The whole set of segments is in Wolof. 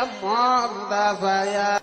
مرتفيا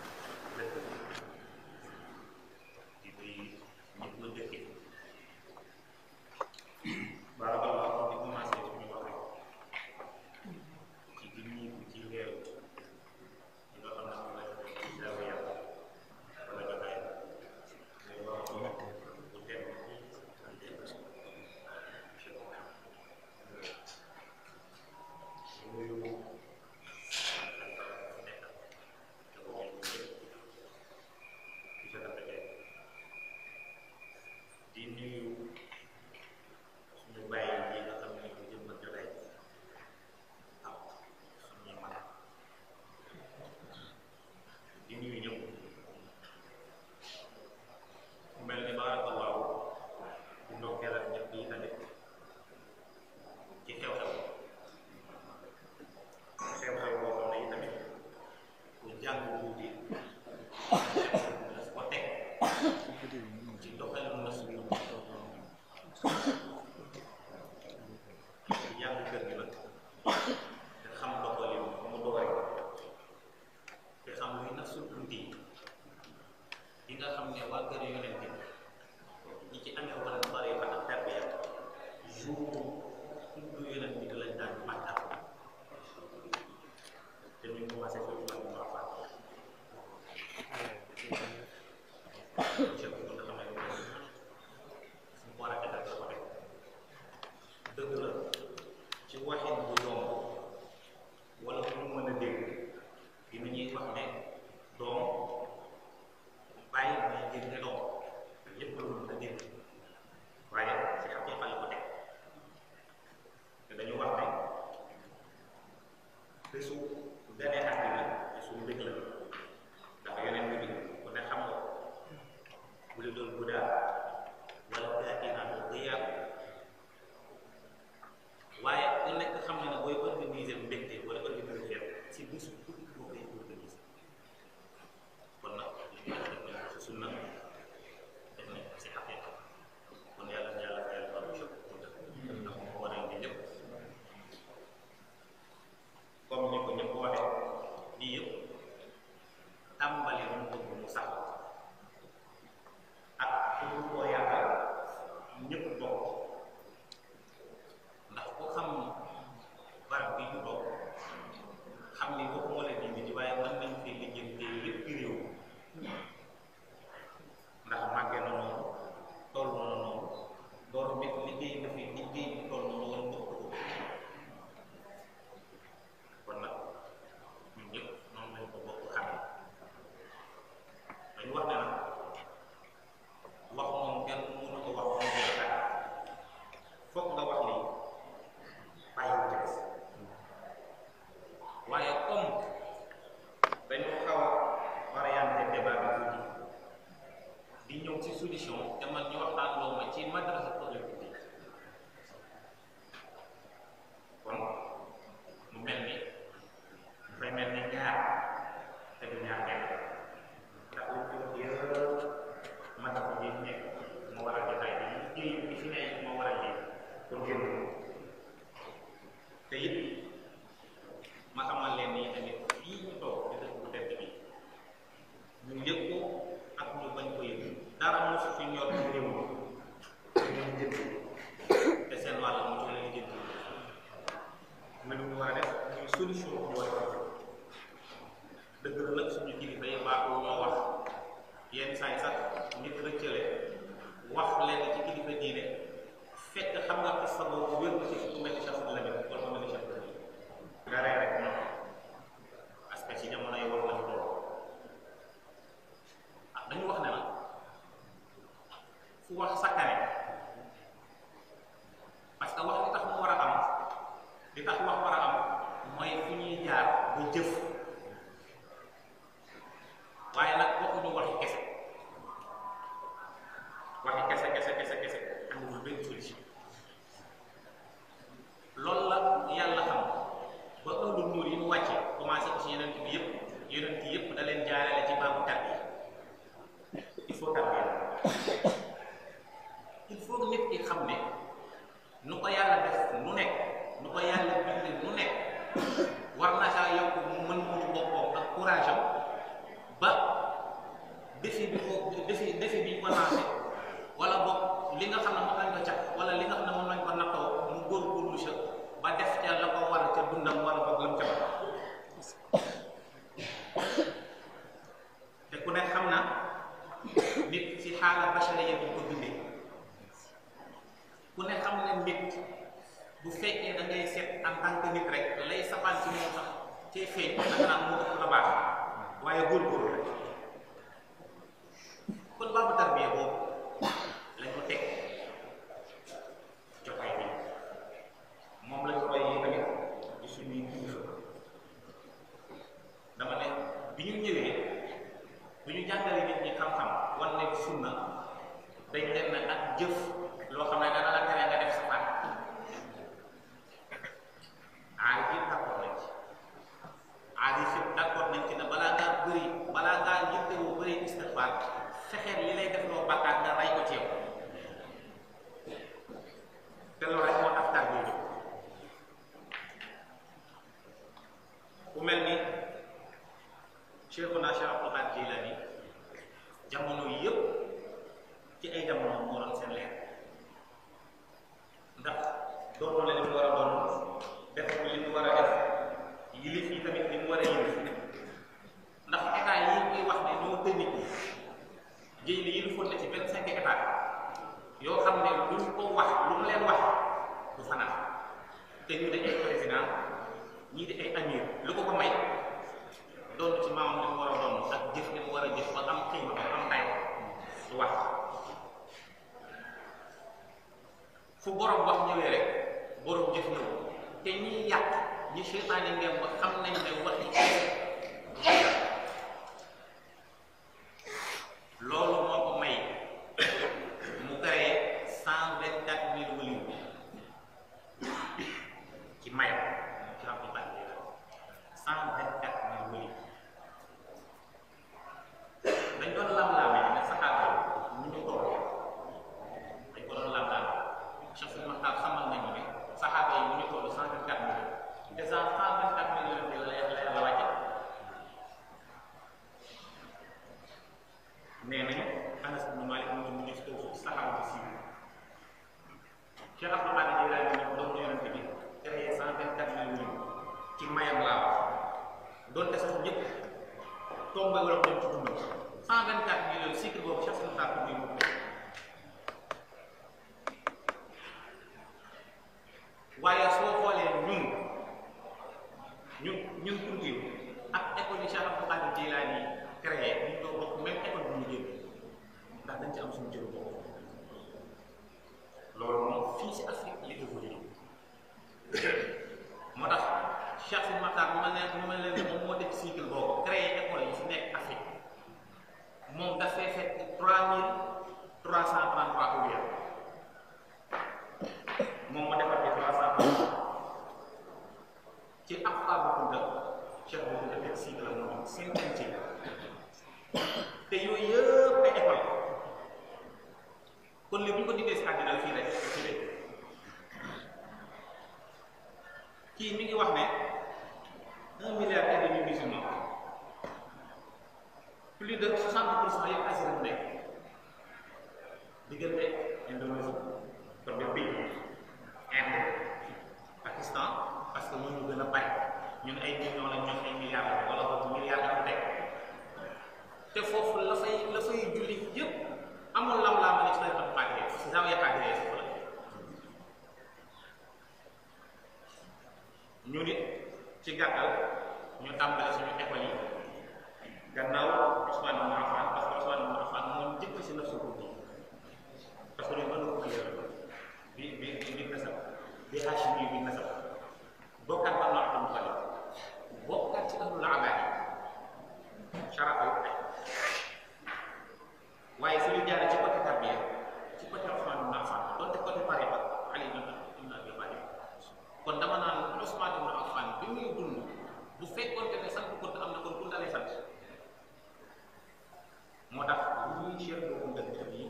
nu ko yàlla def nu nekk nu ko yàlla bindee nu nekk war na saa yokk mu mën mënu boppam nit bu fekkee da ngay seet en tant que nit rek lay safaan ci moom sax cay feeñ da nga naan moo ëpp la baax waaye góorgóorlu rek kon baabu tarbiya boobu lañ ko teg jotaay bi moom lañ ko royee tamit ci suñuy kilifa dama ne bi ñu ñëwee bu ñu jàngalee nit ñi xam-xam wan ne sunna dañ leen na ak jëf loo xam ne dana la tere nga def safaan aarif yi d'accord nañ ci aarif yi d'accord nañ ci ne balaa ngaa yittewoo bëri istixfaar fexeel li lay def loo bàkkaat nga ray ko ci yow te loolu rek moo tax tar bi jóg ku mel ni Cheikhuna Cheikh Abdul Qaadir Jilaani jamono yëpp ci ay jamono moo doon seen leer ndax doon la li mu war a doon def li mu war a def yilif yi tamit li mu war a yilif ndax état yi ñuy wax ne ñoo tëj nit ñi jëy li yilifoon na ci 25 état yoo xam ne luñ ko wax lu mu leen wax du fanaan te ñu dañ ay président ñii di ay amir lu ko ko may doon ci maamam li mu war a doon ak jëf li mu war a jëf ba am xiima ba am tay du wax fu borom wax ñëwee rek borom jëf ñëw te ñiy yàq ñi seytaane ngeen ba xam nañ ne wax yi loolu moo ko may mu créé 124 000 waliw ci mayam ci Abdul Qaadir 124 000 waliw dañ doon lam-laamee ne saxaaba ñu ñu toll dañ ko doon lam-laamee Cheikh Sidi Maxtaar xamal nañu ne saxaaba yi ñu ñu toll 124 000 déjà 124 000 la yàlla wàcce nee nañu Anas ibn Malik mu ñu ci kaw suuf saxaaba bi siiw Cheikh Abdul Qaadir Jilaani ñu doon yonente bi créé 124 000 waliw ci mayam laa wax doonte sax ñëpp tombé wala dem ci dundam 124 millions cycle boobu Cheikh Sidi Maxtaar muy moom waaye soo xoolee ñun tuuti ak école yi Cheikh Abdul Qaadir Jilaani créé ñu doon bokk même école bu ñu génn ndax dañ ci am suñu jëru boobu loolu moom fii si Afrique li évolué moo tax Cheikh Sidi Maxtaar mu ma leen ne moom moo def cycle boobu créé école yi si nekk Afrique moom dafay fekk 3333 ouvriers moom ma defar bi 333 ci ab Faba Kounta Cheikh boobu nga def cycle la moom 50 te yooyu yëpp ay école kon li bu ñu ko diggee si àddina fii rek fii rek kii mi ngi wax ne 1,5 milliard musulmans plus de 60% yëpp Asie la nekk diggante Indonésie comme des pays Inde Pakistan parce que ñun ñu gën a bari ñun ay millions la ñoom ay milliards la wala boog milliards la nekk te foofu la fay julli yëpp amul lam-lam ne ci lay doon pàggee si zawiya pàggee foofu la ñu nit ci gàttal ñu tàmbale suñu école yi gannaaw Ousmane ibn Affan parce que Ousmane ibn Affan moom njëkk si nafsu guddi parce que ñu mën ko yëral bi nasab bi Hachimi bi nasab bokkat ba Abdul Muttalib bokkat ci ahlul abaadi sharafa yu ay waaye su ñu jaaree ci côté tarbiya ci côté Ousmane ibn Affan doonte côté tariqa Ali ibn Abi Talib kon dama naan Ousmane ibn Affan bi muy dund bu fekkoonte ne sant ko am na kon ku dalee sant moo tax bu ñuy Cheikh boobu ndëkk yi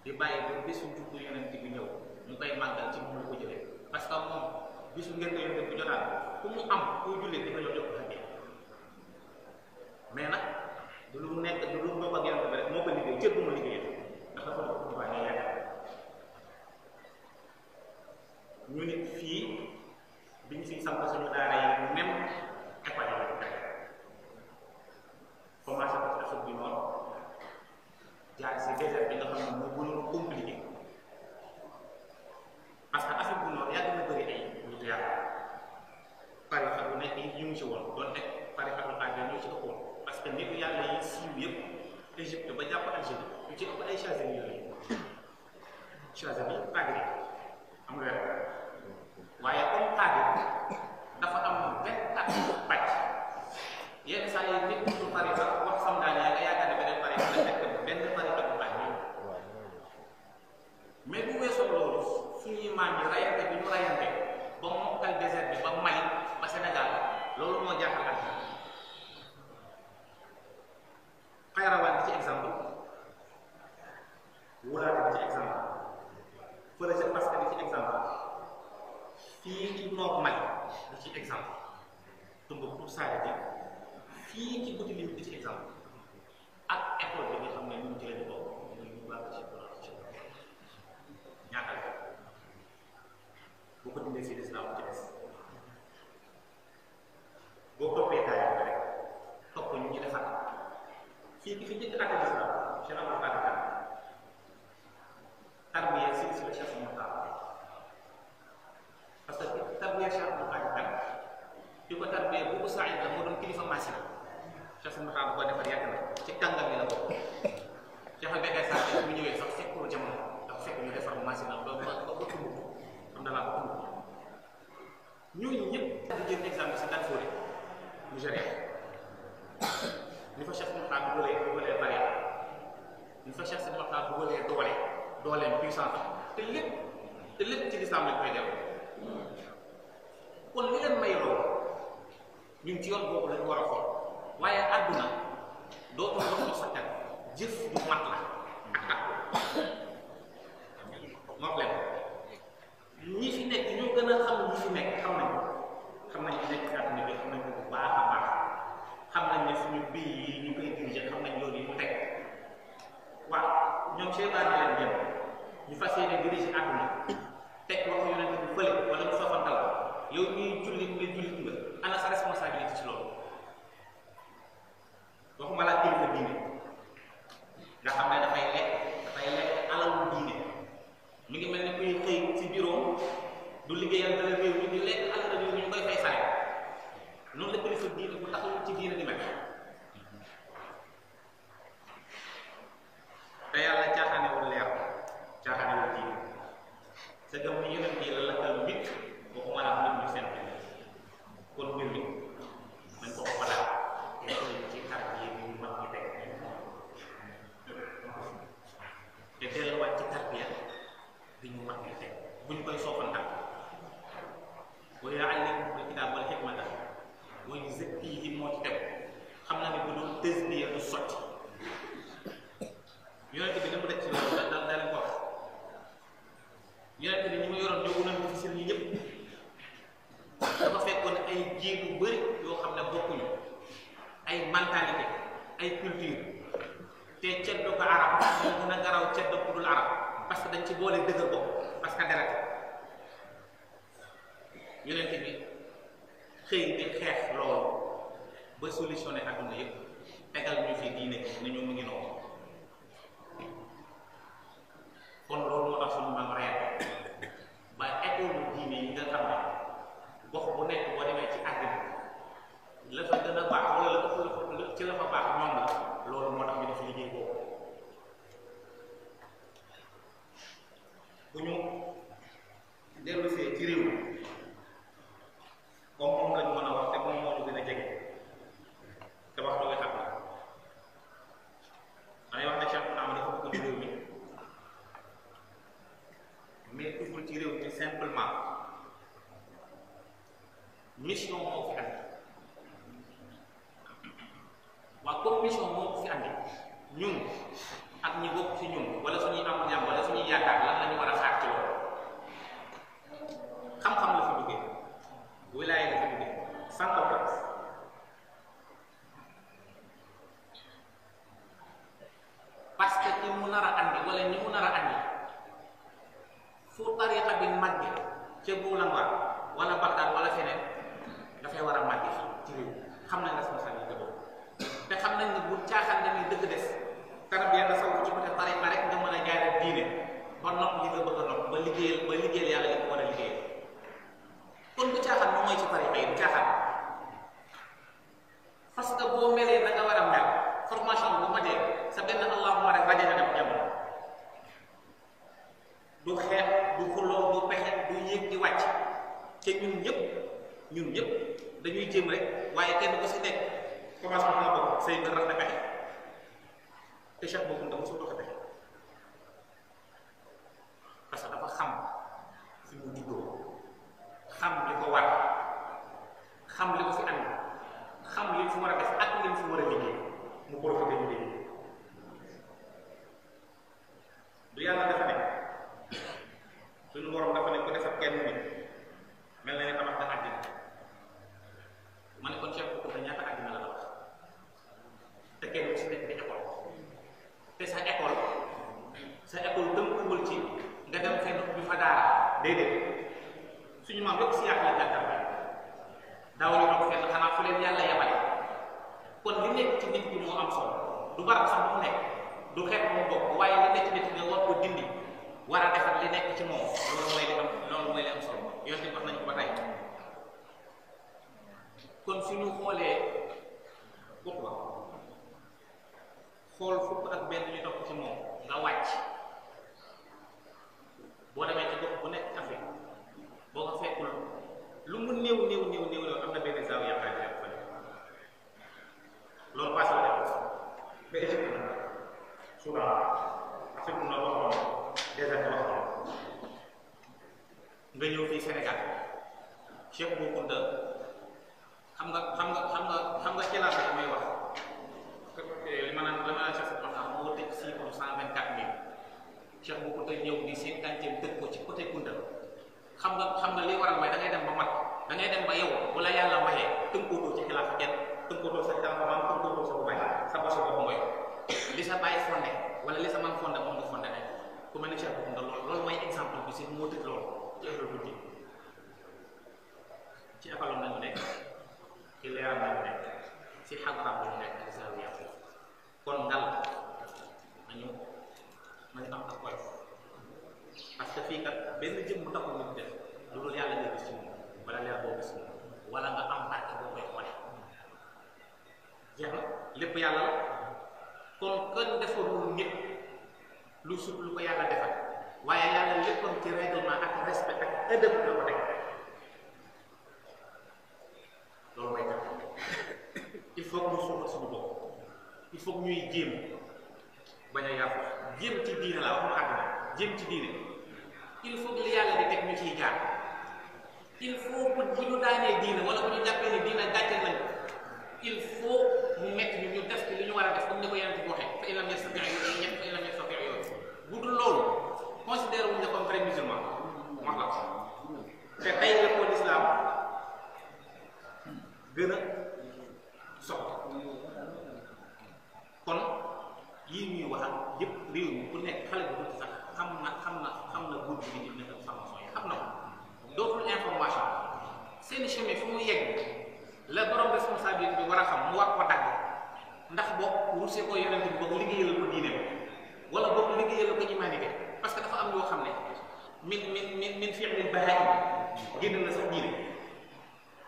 di bàyyi ba bisu juddu yonent bi ñëw ñu koy màggal ci moom la ko jëlee parce que moom bisu ngeen yonent bi jotaan ku mu am koo jullee di nga jox ko xaddee mais nag du lu nekk du lu bokk ak yonent bi rek moo ko liggéey cër bu ma liggéeyee ndax dafa doon ko waaye ngay yaakaar ñu nit fii bi ñu fiy samp suñu daara yi même école yi la ko tege commencé ko ci Afrique du Nord jaar si désert bi nga xam ne moo gënoon compliqué parce que Afrique Égypte ba jàpp Algérie lu ci ëpp ay Chazeli yooyu Chazeli Qadiri am nga waaye comme Qadiri dafa am 24 pàcc yenn saa yi nit du tariqa wax samdaan yaa nga yaakaar ne beneen tariqa la fekk benn tariqa bu pàcc mais bu weesoo loolu suñuy maam yi rayante bi ñu rayante ba mokkal désert bi ba Mali ba Sénégal loolu moo jaaxal ak Xayrawaan ci exemple Wulaate bi ci exemple fële ca Paska bi ci exemple fii ci Nord Mali bi ci exemple Tombouctou Saare bi fii ci Boutilim bi ci exemple ak école bi nga xam ne ñun ci lañu bokk ñu baax ci ñaatal boo ko dindee fii l'islam ci des boo toppee taay bi rek topp ñu ñu defar fii ki fi njëkk àtte l'islam Cheikh Abdou Khadre Kane tarbiya si la Cheikh Moukhtar parce que tarbiya Cheikh Abdou Khadre Kane di ko tarbiya bu Saïd la moo doon kilifa Massina Cheikh Moukhtar bu ko defar yàgg na ci kàngam yi la bokk Cheikh Bécaye Sarr bu ñëwee sax fekkul jamono dafa fekk ñu defar Massina ba tumb am na laa ko tumb ñooñu ñëpp di jël exemple si Darfour Nigéria ni fa Cheikh Moukhtar dugalee bari ni fa Cheikh Moukhtar dugalee dooleem puissance te lépp ci lislaam lañ koy def kon li leen may loolu ñun ci yoon boobu lañu war a xool waaye àdduna dootul dox ko sakkan jëf du mat la ak moom leen ñi fi nekk ñoo gën a xam ñi fi nekk xam nañ ci nekk ci àdduna bi xam nañ ko bu baax a baax xam nañ ne suñu bii yi ñu koy diriger xam nañ loolu yi mu teg waaw ñoom seetaan na leen jëm ñu fas yéene diriger àdduna teg waxu yonent bi fële wala mu sofantal yow ñuy jullit nga ana sa responsabilité ci loolu waxuma laa kilifa diine nga xam ne dafay lekk alalu diine mi ngi mel ni kuy xëy ci bureau du liggéeyal dara réew mi di lekk alalu réew mi ñu koy fay sare noonu la kilifa diine bu taxawul ci diine di mel te yàlla caaxaanewul leer caaxaanewul diine sa gëm ni yeneen yi la lakkal mbit waxuma laa nit ñu seen kon mbir mi nañ ko xalaat te ci kàrt yi ñu mag ñi teg te delluwaat ci tarbiya bi ñu mag ñi teg buñ koy soofantal wa yu'allimuhumul kitaaba wal hikmata wa yuzakkiihim moo ci teg xam na ne bu doon tasbiya du sotti yonent bi dama def ci loolu daal leen ko wax yonent bi ñi ma yoroon ñoo gënoon difficile ñi ñëpp dafa fekkoon ay jiir yu bëri yoo xam ne bokkuñu ay mentalité ay culture te ceddo ko arab moo gën a garaw ceddo ku dul arab parce que dañ ci boole dëgër bopp parce que deret yonent bi xëy di xeex loolu ba solutionné adduna yëpp tegal ñu fi diine ne ñu mu ngi noonu kon loolu moo tax suñu maam reyal ba école diine yi nga xam ne gox bu nekk boo demee ci àddina la fa gën a baax wala la ëpp ci la fa baax ñoom la loolu moo tax ñu def liggéey boobu bu ñu dellusee ci réew mi comme moom lañ mën a wax te moom moo ñu gën a jege te wax dëgg xam na damay wax ne Cheikh Naam dafa bëgg ci réew mi mais tuggul ci réew mi simplement mission moo fi andi waaw comme mission moo ko fi andi ñun ak ñi bokk ci ñun wala suñuy am ñam wala suñuy yaakaar lan la ñu war a xaar ci loolu xam-xam la fi duggee wilaaya la fi duggee sans complexe parce que ñi mu nar a andi wala ñi mu nar a andi fu tariqa bi màgge ca Buulanwaar wala Bagdad wala feneen dafay war a màgge fii ci réew xam nañ responsabilité boobu te xam nañ ne bu caaxaan dañuy dëgg des tarbiya nga saw ci côté tariqa rek nga mën a jaare diine ba nopp li nga bëgg a nopp ba liggéeyal yàlla li ko war a liggéeyal kon bu caaxaan moom mooy ci tariqa yi bu caaxaan parce que boo melee da nga war a mel formation bu ma dee sa benn te ñun ñëpp dañuy jéem rek waaye kenn ko si nekk commencé na bokk say nga rax na pexe te Cheikh boobu dafa su doxe pexe parce que dafa xam fi mu juddoo xam li ko war xam li ko fi andi xam li mu fi war a def ak li mu fi war a liggéey mu profité ñu liggéey du yàlla dafa ne suñu borom dafa ne ko defar kenn nit mel na ne tabax da àddina ma ne kon Cheikh boobu da ñaata àddina la tabax te kenn ku si nekk di école te sa école tënkuwul ci nga dem fenn bi fa daara déedéet suñu maam yëpp si yàq la jàngal daaw ñu doon fenn xanaa fu leen yàlla yabale kon li nekk ci nit bi moo am solo du barab sax mu nekk du xeet mu bokk waaye li nekk ci nit nga war ko dindi war a defar li nekk ci moom loolu mooy li am solo yoon wax nañu ko ba tey kon suñu xoolee gox ba xool fukk ak benn ñu topp ci moom nga wàcc boo demee ci gox bu nekk Afrique boo ko fekkul lu mu néew yow am na benn zaaw yaakaar ne fa loolu passé la def ba Égypte na Soudan Afrique na waxoon désert waxoon nga ñëw fii Sénégal Cheikh Bou Kounta xam nga ci laa sax may wax li ma naan Cheikh Bou Kounta moo tëj si pour 124 000 Cheikh Bou Kounta ñëw di 50e tëj ko ci côté Kounta xam nga li waral mooy da ngay dem ba mat da ngay dem ba yow wala yàlla mayee tënkootoo ci xilaafa kenn tënkootoo sa xilaafa maam tënkootoo sa bu bay sa bosu bopp mooy li sa bàyyi fondé wala li sa man fondé moom nga fondé rek ku mel ni Cheikh Bou Kounta loolu mooy exemple bi si moo tëj loolu ci école guddi ci école nañu nekk ci leeram nañu nekk ci xadram lañu nekk ak zawiya kon ngal nañu am ak koy parce que fii kat benn jëm bu taxul nit def loolu yàlla nga gis ci moom wala leer boo gis moom wala nga am barke boo koy xoole jeex na lépp yàlla la kon kenn defarul nit lu sut lu ko yàlla defal waaye yàlla léppam ci règlement ak respect ak ëdëb la ko teg loolu mooy tax il faut que ñu suuxat suñu bopp il faut que ñuy jéem bañ a yàqu jéem ci diine la waxuma àddina jéem ci diine il faut que li yàlla di teg ñu ciy jaar il faut que bu ñu daanee diine wala bu ñu jàppee ni diine gàcce nañ il faut mu metti ñu def ci li ñu war a def comme ni ko yàlla di waxee fa ilam yastati yooyu ñett fa ilam yastati yooyu bu dul loolu considéré wuñ ne comme vrai musulman wax la te tey la ko l'islam gën a soxla kon yii ñuy wax ak yëpp réew mi ku nekk xale bu tuuti sax xam na góor bi di nekk formation yi xam na ko dootul information seen chemin fu mu yegg la borom responsabilité bi war a xam mu war ko dagg ndax boog rusé ko yonent bi boog liggéeyal ko diine wala boog liggéeyal ko humanité parce que dafa am yoo xam ne min fi'lil bahaa'im génn na sax diine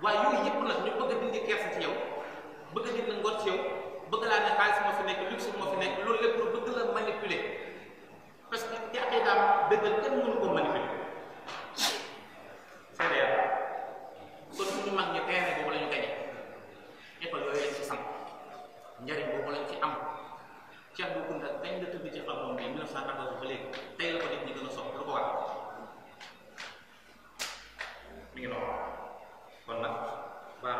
waaye yooyu yëpp nag ñu bëgg a dindi kersa ci yow bëgg a dindi ngor ci yow bëgg laa ne xaalis moo fi nekk luxe moo fi nekk loolu lépp pour bëgg la manipuler parce que ci aqidaam dëggal kenn mënu ko manipuler c'est vrai kon suñu mag ñi terrain boobu la ñu gañe école yooyu lañ ci sant njariñ boobu lañ ci am Cheikh Bou Kounta dañ la tëdd ci xam-xam bi 1914 ba léegi tey la ko nit ñi gën a sopp lu ko war mi ngi noonu kon nag baax